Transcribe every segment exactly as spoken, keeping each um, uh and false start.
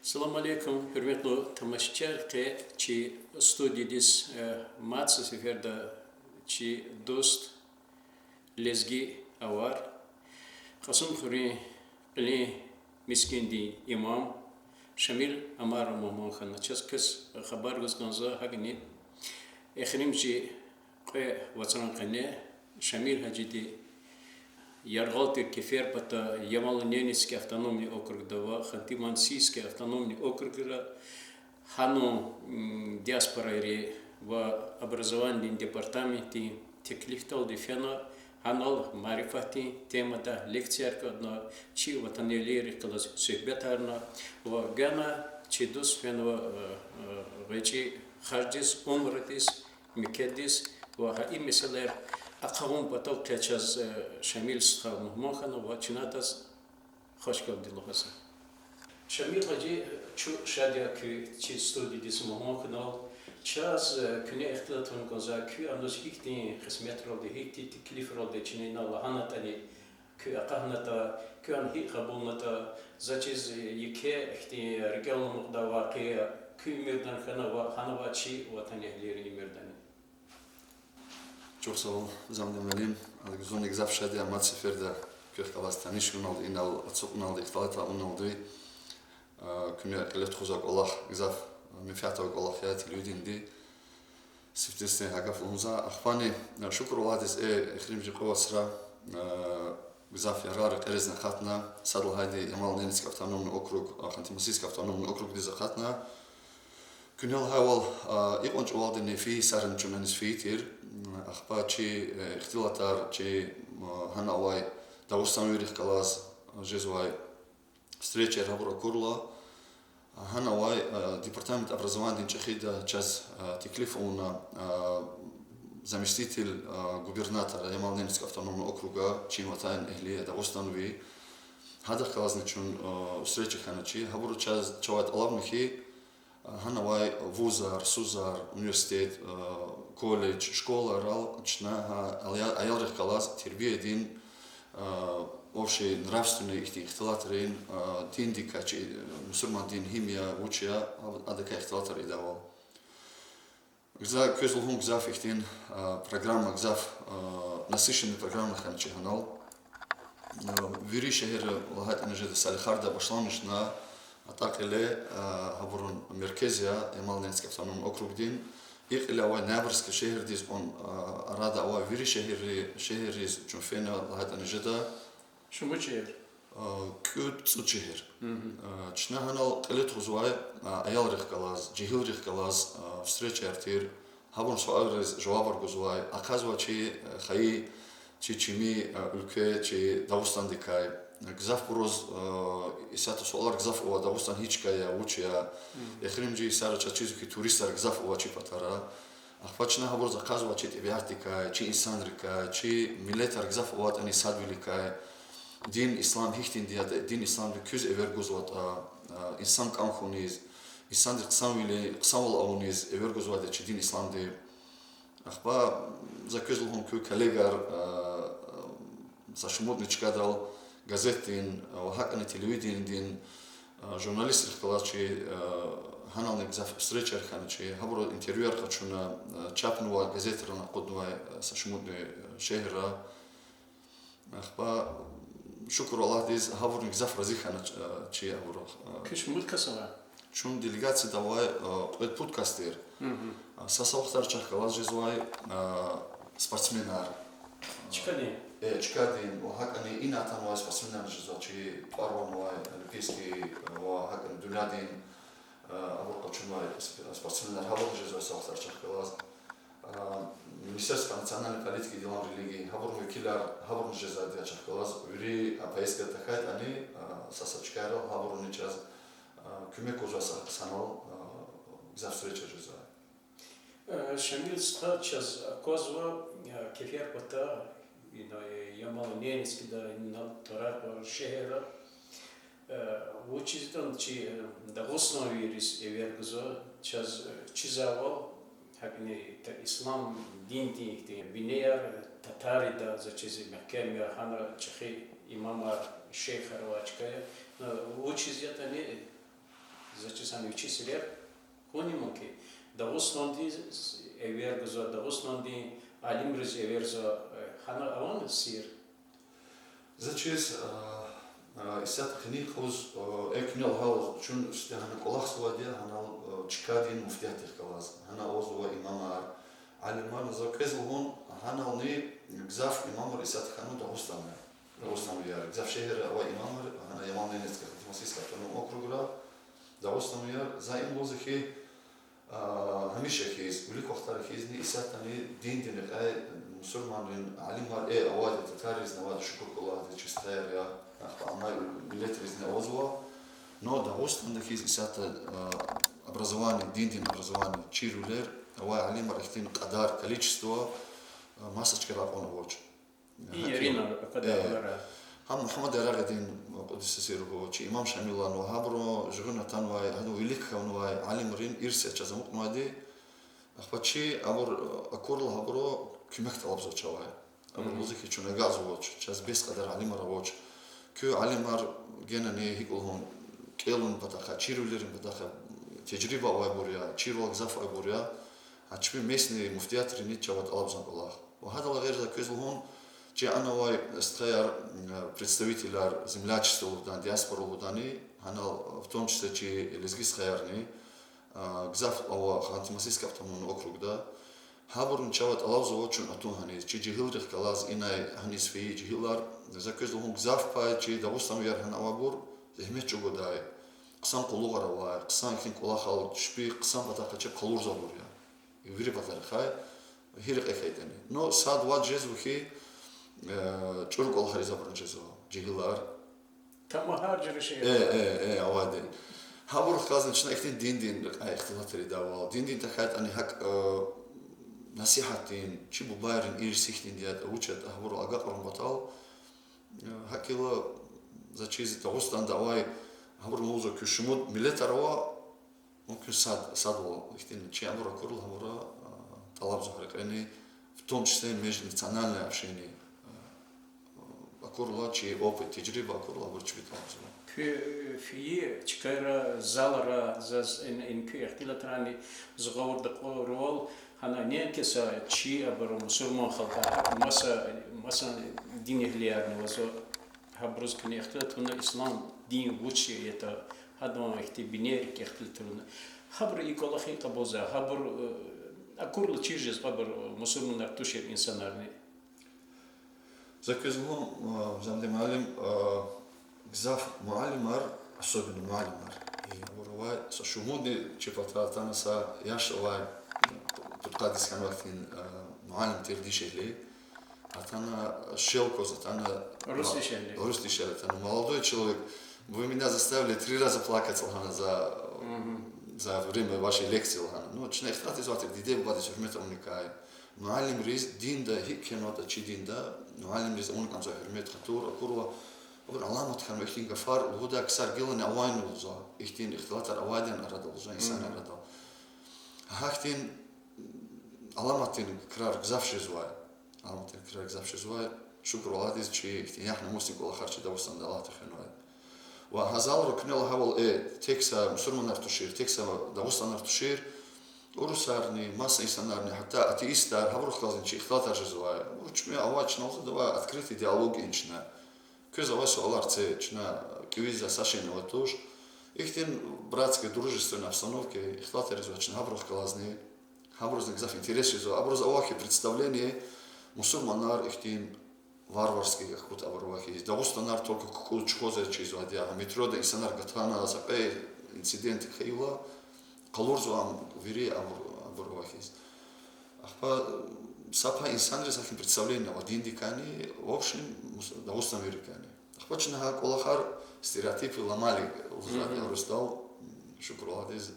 Салам алейкум, гьуьрметлу тамашачияр. Къе чи студиядиз, э, мад са сеферда чи дуст, лезги авар, Кьасумхуьруьн кьилин мискӀиндин имам Шамил Амаров мугьман хьана. Чаз квез хабар гуз кӀанзава, гьакӀни эхиримжи кьве вацран къене Шамил гьажиди яргъал тир кефер пата Ямало-Ненецкий автономный округда ва Ханты-Мансийский автономный округра гьанун, м, диаспорайрин ва образованидин департаментдин теклифдалди фена, гьанал марифатдин темада лекцияр кӀелна, чи ватанэгьлийрихъ галаз суьгьбетарна ва гана чи дуст фенва, э, э, гъвечӀи хаждиз, умрадиз, Меккедиз ва гьа и месэлаяр ахъа авун патал къе чаз, э, Шамил стха мугьман хьана ва чна адаз хвашгелди лугьузва. Шамил гьажи, чун шад я куь чи студиядиз мугьман хьунал. Чаз, э, куьне ихтилат авун кӀанзава, куьн ануз гьихьтин къисметралди, гьихьтин теклифралди чна инал лагьанатӀани, куьн акъатнатӀа, куьн гьикӀ кьабулнатӀа, за чиз, э, еке ихьтин рикӀел аламукьдай вакъиа куь уьмуьрдани хьана ва гьана авай чи ватанэгьлийрин уьмуьрдани. Чухсагъул, Замдин муаллим, зун гзаф шад я мад сеферда квехъ галаз таниш хьуналди, инал ацукьуналди, ихтилат авуналди. Куьне кьиле тухузвай кӀвалах гзаф менфят авай кӀвалах я телевидениди. Сифтесни гьа гаф лугьузва. Ахпани, шукур Аллагьдиз, э, эхиримжи кьве вацра, э, гзаф яргъал рекьеризни акъатна, сад лагьайди Ямало-Ненецкий автономный округ, Ханты-Мансийский автономный округдиз акъатна. Куьне лагьайвал, икьван чӀавалдини фейи йисарани чун аниз фейи тир, ахпа чи, э, ихтилатар, чи, гьана авай дагъустанвийрихъ галаз жезвай встречаяр гьабур акурла, гьана авай, э, департамент образованидин чӀехида чаз, э, теклиф авуна, э, заместитель, э, губернатора Ямало-Ненецкого автономного округа, чи ватанэгьли я, дагъустанви. Гьадахъ галазни чун, э, встреча хьаначи, гьабуру чаз, чавай тӀалабна хьи, гьана авай вузар, сузар, университет, колледж, школайрал чна гьа ая-, аялрихъ галаз тербиядин, общий нравственный ихьтин ихтилатрин, диндикай чи, мусурмандин гьим я, вуч я, адакай ихтилатар ийидайвал. Гзаф, квез лугьун, гзаф ихьтин программа, гзаф насыщенный программа хьаначи гьанал. Вири шегьерра лагьайтӀани жеда, Салехарда башламишна, атӀа кьиле, гьабурун меркез я Ямало-Ненецкий автономный округдин. И кьиле авай Ноябрьский шегьердиз кьван арада авай вири шегьерри-, шегьерриз чун фена лагьайтӀани жеда. Шумуд шегьер? КӀуьд-цӀуд шегьер. Чна гьанал кьиле тухузвай аялрихъ галаз, жегьилрихъ галаз встречаяр тир. Гьабурун суалриз жавабар гузвай, ахъайзавай чи хайи, чи чими уьлкве, чи Дагъустандикай. Гзафбуруз исятда суалар гзаф ава: Дагъустан гьи чка я, вуч я. Эхиримжи йисара чаз чизва хьи, туристар гзаф ава чи патара. Ахпа чна гьабуруз ахъайзавай чи тӀебиатдикай, чи инсанрикай, чи миллетар гзаф аватӀани садвиликай, дин ислам гьихьтинди ятӀа, дин исламди куьз эвер гузватӀа, инсан кӀан хьуниз, инсандиз хъсанвили, хъсанвал авуниз эвер гузвайди чи дин исламди. Ахпа за квез лугьун, куь коллегар са шумудни чкадал газетдин ва гьакӀни телевиденидин журналистрихъ галаз чи гьанални гзаф встречаяр хьаначи, гьабуру интервьюяр къачуна, чапнавай, газетрани акъуднавай са шумудни шегьерра. Ахпа, шукур Аллагьдиз, гьабурни гзаф рази хьана чи абуру. Куь шумуд кас ава? Чун делегацияда авай кьвед-пуд кас тир. Са-са вахтара чахъ галаз жезвай спортсменар. Чкадин? Э, чкадин, ва гьакӀни ина атанвай спортсменар жезва, чи тӀвар-ван авай, олимпийский, ва гьакӀни дуьньядин, абур къачунвай спортсменар, гьабурни жезва са вахтара чахъ галаз. Министерство по национальной политике и делам религии, гьабурун векилар, гьабурни жезвайди я чахъ галаз, вири поездкада тахьайтӀани, са-са чкайрал гьабуруни чаз куьмек гузвай са-, санал гзаф встречаяр жезвай. Шамил стха, чаз аквазва, кефер пата, ина, Ямало-Ненецкийда, ина, тарар кьван шегьерра, вучиз ятӀани чи дагъустанвийриз эвер гузва, чаз чизвайвал, гьакӀни ислам диндин ихьтин бинеяр, татарида, за чиз, мягькем я, гьана чӀехи имамар, шейхар авай чка я. Вучиз ятӀани За чиз гьана вичиз рехъ хьунин мумкин. Дагъустандиз эвер гузва, Дагъустандин алимриз эверзава, э, гьана авани сир? За чиз, а, а, исятда къенин къуз, а, экуьнал гьал чун сифте гьана кӀвалахзавайди я, гьанал, а, Чкадин муфтиятдихъ галаз. Гьана авазва имамар, алимар, за квез лугьун, гьанални гзаф имамар исятда хьанва Дагъустанда. Дагъустанвияр. Гзаф шегьерра авай имамар, гьана Ямал-Ненецкий, Ханты-Мансийский автономный округра, Дагъустанвияр. За им лугьузва хьи, а, гьамиша хьиз, вилик вахтара хьизни исятдани диндин рекьяй мусурманрин алимар, э, авайди, татарризни авайди, шукур ки Аллагьдиз, чи стхаяр я, ахпа амай миллетризни авазва. Но Дагъустанда хьиз исятда, а, образование, диндин образование чирвилер, авай алимар ихьтин кьадар, количество, а, маса чкайрай кьван авач. Гьакӏ я. Гьам Мугьаммад Ярагъидин, Къуддиса сирругьу, чи Имам Шамилан ва гьабурун жугъуна атанвай, гьадан вилик хьанвай алимрин ирс я чаз амукьнавайди. Ахпа чи абур акурла гьабуру куьмек тӏалабзавач авай. Абур лугьузва хьи, чун агакьзавач, чаз бес кьадар алимар авач. Куь алимар генани гьикӏ лугьун, кӏелун патахъай, чирвилерин патахъай тежриба авайбур я, чирвал гзаф авайбур я. А чпин местный муфтиятрини чавай тӏалабзава кӏвалах. Ва гьадалай гъейри за квез лугьун, чи ана авай стхаяр, м, представителар, землячество лугьудани, диаспора лугьудани, гьанал, в том числе чи лезги стхаярни, а, гзаф ава Ханты-Мансийский автономный округда. Гьабурни чавай тӏалабзава чун атун гьаниз, чи жегьилрихъ галаз инай гьаниз фейи жегьилар, за квез лугьун, гзаф пай чи дагъустанвияр гьана авайбур зегьмет чӏугвадай, хъсан къуллугъар авай, хъсан ихьтин кӏвалахал, чпи хъсан патахъай чеб къалурзавайбур я. Вири патарихъай, гьи рекье хьайитӏани. Ну, сад-вад жезва хьи, э, чӏуру кӏвалахриз абурни жезва, жегьилар. Тамагьар жуьре шейэр. Э, э, э, авайди. Гьабурухъ галазни чна ихьтин диндин, э, ихтилатар ийидайвал. Диндин тахьайтӏани гьакӏ, э, насигьатдин, чи бубайрин ирс ихьтинди ятӏа, вуч ятӏа, гьабурал агакьарун патал, э, гьакӏ хьайила, за чиз Дагъустанда авай, гьабуру лугьузва куь шумуд миллетар ава, мумкин сад, садвал ихьтин чи абур акурла гьабура, а, тӏалабзава гьа рекьени, в том числе межнациональное общение, а, акурла чи опыт, тежриба акурла абур чпи тӏалабзава. Куь, э, фейи чкайра, залра, заз ин, ин куь ихтилатрани зугъавурда кьурвал, гьана неинки са чи абуру мусурман халкьар, маса, маса дин эгьлиярни авазва. Гьабуруз куьне ихтилат авуна, ислам дин вуч ятӏа, гьадан ихьтин бинейрик ихтилат авуна. Гьабуру и кӏвалах гьикӏ кьабулзава, гьабур, э, акурла чир жез абур, э, мусурманар тушир инсанарни. За квез лугьун, э, Замдин муаллим, э, гзаф муаллимар, особенно муаллимар, и абур авай, са шумудни чи патай атана са яш авай, пудкъад йис хьанвай хьтин, э, муаллим тир дишегьли. Атана шел кваз, атана урус дишегьли, урус дишегьли, атана: «Молодой человек, вы меня заставили три раза плакать», — лагьана, «за, за время вашей лекции», — лагьана. Ну, чна ихтилат ийизвай тир диде-бубадиз гьуьрмет авуникай. Муаллимриз динда гьикӏ кхьенватӏа, чи динда муаллимриз авун кӏанзавай гьуьрмет, хатур акурла, абур аламат хьанва ихьтин гафар лугьудай ксар гилани авайни лугьузва, ихьтин ихтилатар авайдин арада лугьузва, инсанрин арада. Гьахьтин аламатдин крар гзаф жезвай. Аламатдин крар гзаф жезвай. Шукур Аллагьдиз, чи ихьтин ягь-намусдин кӏвалахар чи Дагъустанда алатухванвай. Ва гьа залра куьне лагьайвал, э, тек са мусурманар тушир, тек са дагъустанар тушир, урусарни, маса инсанарни, гьатта атеистар, гьабурухъ галазни чи ихтилатар жезвай. Абур чпин авай, чна лугьузва, давай открытый диалог ийин чна. Квез авай суалар це, чна кӏевиз са шейни авай туш. Ихьтин братской, дружественной обстановкае ихтилатар ийизвай чна гьабурухъ галазни. Гьабурузни гзаф интерес жезва. Абуруз авай хьи представление, мусурманар ихьтин варварский, как будто абур авай хьиз. Дагъустанар только кукӏуз чухваза чизвайди я. Метрода инсанар гатана, са кьве инцидент хьайила, къалурзава ам вири абур, абур авай хьиз. Ахпа са пай инсанриз гьахьтин представление ава диндикайни, в общем, мус-, дагъустанвийрикайни. Ахпа чна гьа кӏвалахар, стереотипы ломали, лугьузвайди я урусдал, шукур Аллагьдиз,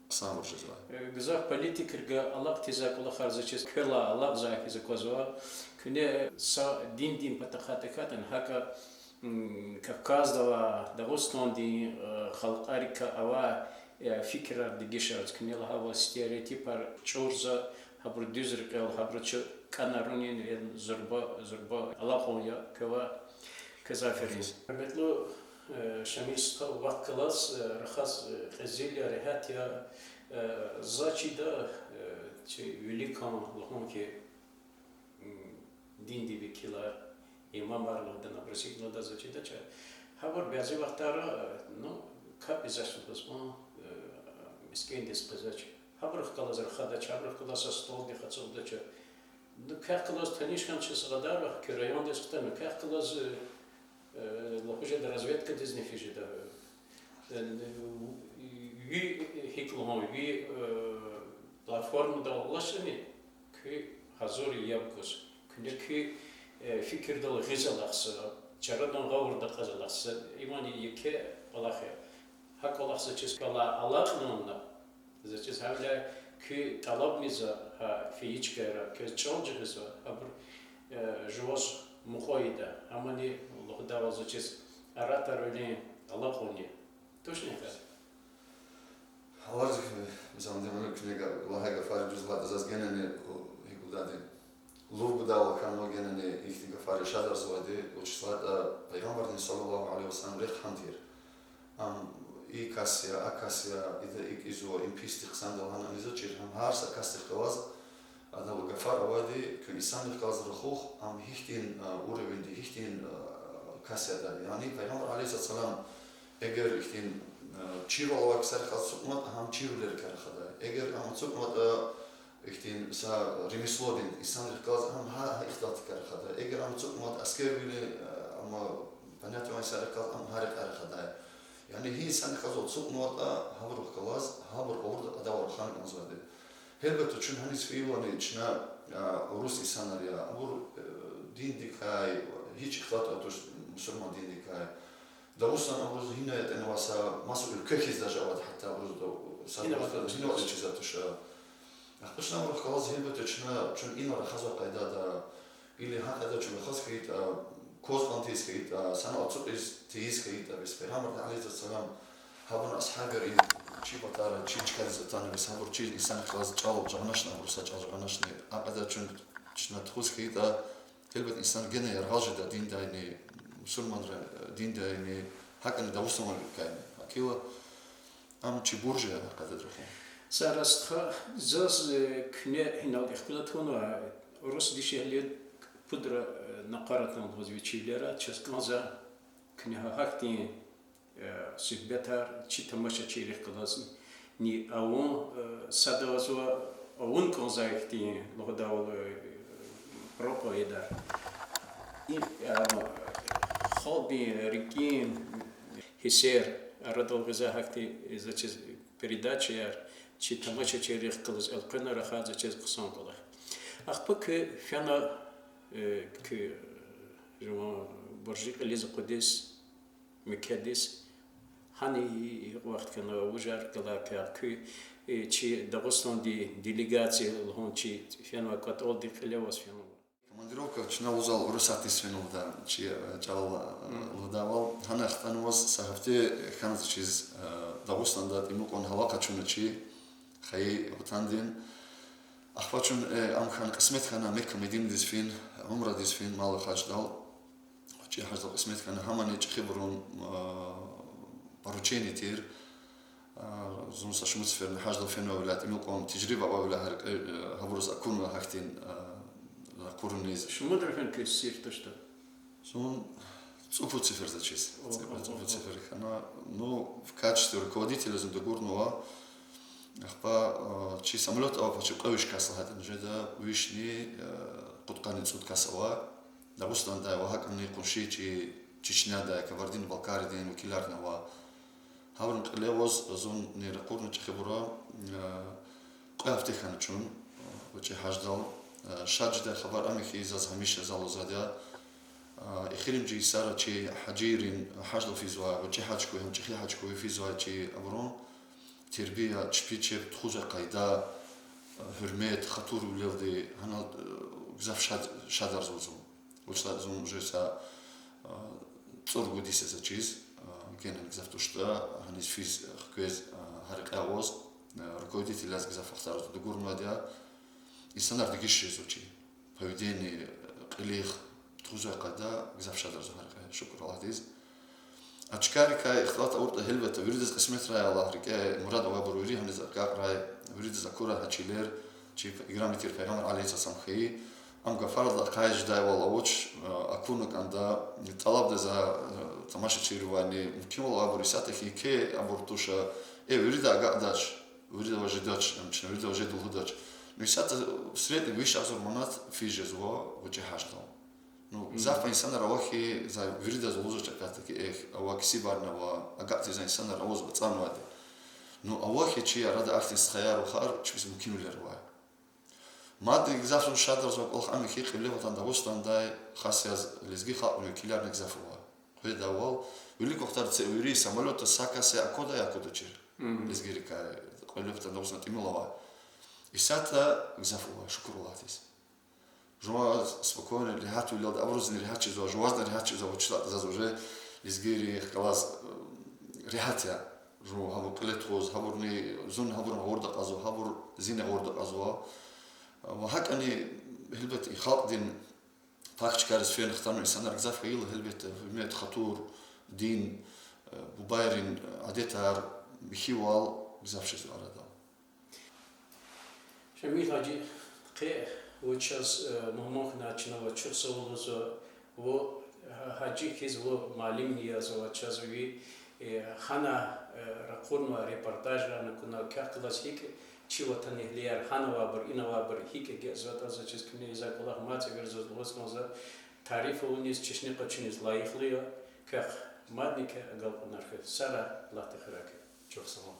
хъсанбур жезвай. Э, гзаф политикрихъ галаз алакъа тийизвай кӏвалахар за чиз квелай алакьзавай хьиз аквазва. Куьне са диндин патахъай тахьайтӏани гьакӏа, м, Кавказда ва Дагъустандин, э, халкьарикай авай, э, фикирар, дегишар, куьне лагьайвал, стереотипар чӏурзава, гьабур дуьз рекьел, гьабуру чу кӏанарунин, э, зурба, зурба алакьун я квевай. Квез аферин. Гьуьрметлу Э, Шамил стха, вахъ галаз, э, рахаз, э, кьезил я, регьят я, э, заз чида, э, чи виликан лугьун хьи, м, динди векилар, имамар лугьудай, абуруз гьикӀ лугьуда заз чидач. Гьабур бязи вахтара, э, ну, капӀ ийизвач лугьуз кьван, э, мискӀиндиз къвезвач. Гьабурухъ галаз рахадач, гьабурухъ галаз са столдихъ ацукьдач. Ну, квехъ галаз таниш хьана чаз гадарва, куь райондиз хтана, квехъ галаз, э, э, лугьуз жеда, разведкадизни физ жеда. Э, ви, гьикӀ лугьун, ви, э, платформадал алачирни, куьн гьазур я яб гуз. Куьне куь, э, фикирдал гъиз алахъзава, чарадан гъавурда кьаз алахъзава, имни еке кӀвалах я. ГьакӀ кӀвалах заз чиз квелай алакьунна, заз чиз гьавиляй куь тӀалабни за гьа фейи чкайра квез чӀал жагъизва, абур, э, жуваз мукьва ийида. Амни лугьудайвал заз чиз ораторвилин алакьунни. Тушни хьи? Алар, э, замдин куьне га-, лагьай гафар жузлатӀа заз генани, о, гьикӀ лугьудайди, лув гудайвал хьанва генани ихьтин гафар яшарзавайди, вучиз лагьайтӀа Пайгъамбардин صلى الله عليه وسلم рехъ гьам тир. Ам и кас я, а кас я, ида икӀ ийизва, им писди хъсандал гьана ийизва, чир гьам гьар са касдихъ галаз, адал гафар авайди, куьн инсанрихъ галаз рахух, ам гьихьтин, а, уровеньди, гьихьтин, а, кас ятӀа. Яни Пайгъамбар عليه الصلاة والسلام эгер ихьтин, а, чирвал авай ксарихъ галаз ацукьнаватӀа, гьам чирвилерикай рахадай. Эгер ам ацукьнаватӀа, ихьтин са ремеслодин инсанрихъ галаз, гьам гьа, гьа ихтилатдикай рахадай. Эгер ам ацукьнаватӀа аскервилин, а, ам понятие авай инсанрихъ галаз, ам гьа рекьяй рахадай. Яни гьи инсанрихъ галаз ацукьнаватӀа, гьабурухъ галаз, гьабур гъавурда кьадавай рахун кӀанзавайди. Гьелбетда, чун гьаниз фейилани чна, а, урус инсанар я, абур, э, диндикай гьич ихтилат авай туш, мусурман диндикай. Дагъустан абуруз гьина ятӀани авай са маса уьлкве хьиз даже авайди, гьатта абуруз да-, са гьина вахтара гьина авайди чизвай туш. Ахпа чна абурухъ галаз, гьелбетда, чна, чун инал рахазвай къайдада, или гьа къайдада чун рахаз хьайитӀа, кваз кьван тийиз хьайитӀа, санал ацукьиз тийиз хьайитӀа, бес Пайгъамбарди عليه الصلاة والسلام, гьабурун асгьабри чи патара, чи чкадиз атана, бес гьабур чи инсанрихъ галаз чӀал жагъаначни, абуруз са чӀал жагъаначни, а къайдада чун, чна тухуз хьайитӀа, гьелбетда, инсан гена яргъал жеда диндайни, мусурманрин диндайни, гьакӀни дагъустанвиликайни. Гьакила ам чибур жеда гьа къайдада рахун. Сарастха, заз, э, куьне гьинал ихтилат авунва, урус дишегьли пудра, э, накъвар атанва лугьуз ви чивилера, чаз кӀанзава куьне гьа гьахьтин, э, суьгьбетар чи тамашачийрихъ галазни авун, э, сад авазва, авун кӀанзавай ихьтин лугьудайвал, э, проповедьар. И, э, халкьдин рикӀин гьиссер арадал гъизвай гьахьтин, заз чиз, передачаяр чи тамашачийрихъ галаз элкъвена рахаз заз чиз хъсан кӀвалах. Ахпа куьн фена, э, куь, э, жуван буржи кьилиз акъудиз, мекедиз, гьана и, и вахт хьана вужар галай кар куь, э, чи Дагъустандин делегация лугьун чи фенвай кӀватӀалди кьиле аваз фенва. Командировка чна лугьузвайвал Урусатдиз фенвайди я, чи, э, чӀал, э, лугьудайвал. Гьана хтанваз са гьафте хьана заз чиз, э, Дагъустанда тӀимил кьван гьалакъа чуна чи хайи ватандин. Ахпа чун, э, ам хьана кьисмет хьана Мекка-Мединадиз фин, умрадиз фин, Малый гьаждал. ГъвечӀи гьаждал кьисмет хьана, гьамани чӀехибурун, э, поручение тир. А, зун са шумуд сеферни гьаждал фенвайвиляй, тӀимил кьван тежриба авайвиляй гьар, э, гьабуруз акунва гьахьтин, э, ракъурни ийиз. Шумудра фена квез сир тушда? Зун цӀипуд сефер заз чиз. О, цӀипуд, о, цӀипуд о. Сефер хьана. Ну, в качестве руководителя зун дугурнава. Ахпа, э, чи самолёт авай пачи кьве виш кас лагьайтӀани жеда, вишни, э, кьудкъанни цӀуд кас ава. Дагъустандай ва гьакӀни къунши чи Чечнядай, Кабардино-Балкариядин векиларни ава. Гьабурун кьиле аваз зунни ракъурна чӀехибура, э, кьве гьафте хьана чун, э, гъвечӀи гьаждал. Э, шад жедай хабар ам я хьи, заз гьамиша за лугьузвайди я, э, эхиримжи йисара чи гьажийрин гьаждал физвай, гъвечӀи гьаж хьуй, гьам чӀехи гьаж хьуй, физвай чи абурун тербия, чпи чеб тухузвай къайда, э, гьуьрмет, хатурвилелди, гьана, э, гзаф шад, шадарзава зун. Вучиз лагьайтӀа зун уже са, э, цӀуругуд йис я заз чиз, э, генани гзаф туштӀа, гьаниз физ, э, хквез, э, гьа рекье аваз, э, руководитель яз гзаф вахтар дугурнавайди я. Инсанар дегиш жезва чи. Поведение, э, кьилихъ, тухузвай къайда, гзаф шадарзава гьа рекье, шукур Аллагьдиз. А чкайрикай ихтилат авуртӀа, гьелбетда, виридаз кьисметрай, Аллагь рикӀе мурад авайбур вири гьаниз агакьрай, виридаз акурай гьа чилер, чи играми тир Пайгъамбар عليه الصلاة والسلام хьайи. Ам гафаралди ахъай жедайвал авач, акуна кӀанда, тӀалабда за, тамашачийривайни, мумкинвал авайбур исятда хьи еке абур туш, э, вирида агакьдач, виридавай жедач, ам чна виридавай жеда лугьудач. Ну, исятда в среднем виш агъзур манат физ жезва гъвечӀи гьаждал. Ну, гзаф инсанар ава хьи, за виридаз лугьузвач, опять-таки, эх, ава кесибарни ава, агакьдиз за инсанар аваз ацӀанвайди. Ну, ава хьи, чи арада ахьтин стхаяр, вахар, чпиз мумкинвилер авай. Мадни гзаф зун шадарзавай кӀвалах ам я хьи, Кьиблепатан Дагъустандай хас яз лезги халкьдин векиларни гзаф ава. Къведайвал, вилик вахтара це вири самолётда са кас я аквадай, аквадачир. Лезгийрикай, Кьиблепатан Дагъустанда тӀимил авай. Исятда гзаф ава, шукур Аллагьдиз. Жуван спокойно, регьятвилелди, абурузни регьят жезва, жувазни регьят жезва, вучиз лагьайтӀа заз уже лезгийрихъ галаз, э, регьят я. Жуван гьабур кьиле тухуз, гьабурни, зунни гьабурун гъавурда акьазва, гьабур зинни гъавурда акьазва. Ва гьакӀни, гьелбет, и халкьдин пак чкайриз фена хтана инсанар гзаф хьайила, гьелбет, гьуьрмет, хатур, дин, э, бубайрин, э, адетар, михьивал гзаф жезва арада. Шамил гьажи, къе вун чаз, э, мугьман хьана чна ва чухсагъул лугьузва, вун, э, гьажи хьиз вун муаллимни яз ва чаз ви, э, гьана, э, ракъурнавай репортажарни акуна, квехъ галаз гьикӀ чи ватанэгьлияр, гьана авайбур, ина авайбур гьикӀ эгечӀзаватӀа, за чиз куьне за кӀвалах мад эверзаз лугьуз кӀанзава, тариф авуниз, чешне къачуниз лайихлу я, квехъ мадни квехъ агалкьунар хьуй, сара Аллагьди хуьрай куь. Чухсагъул.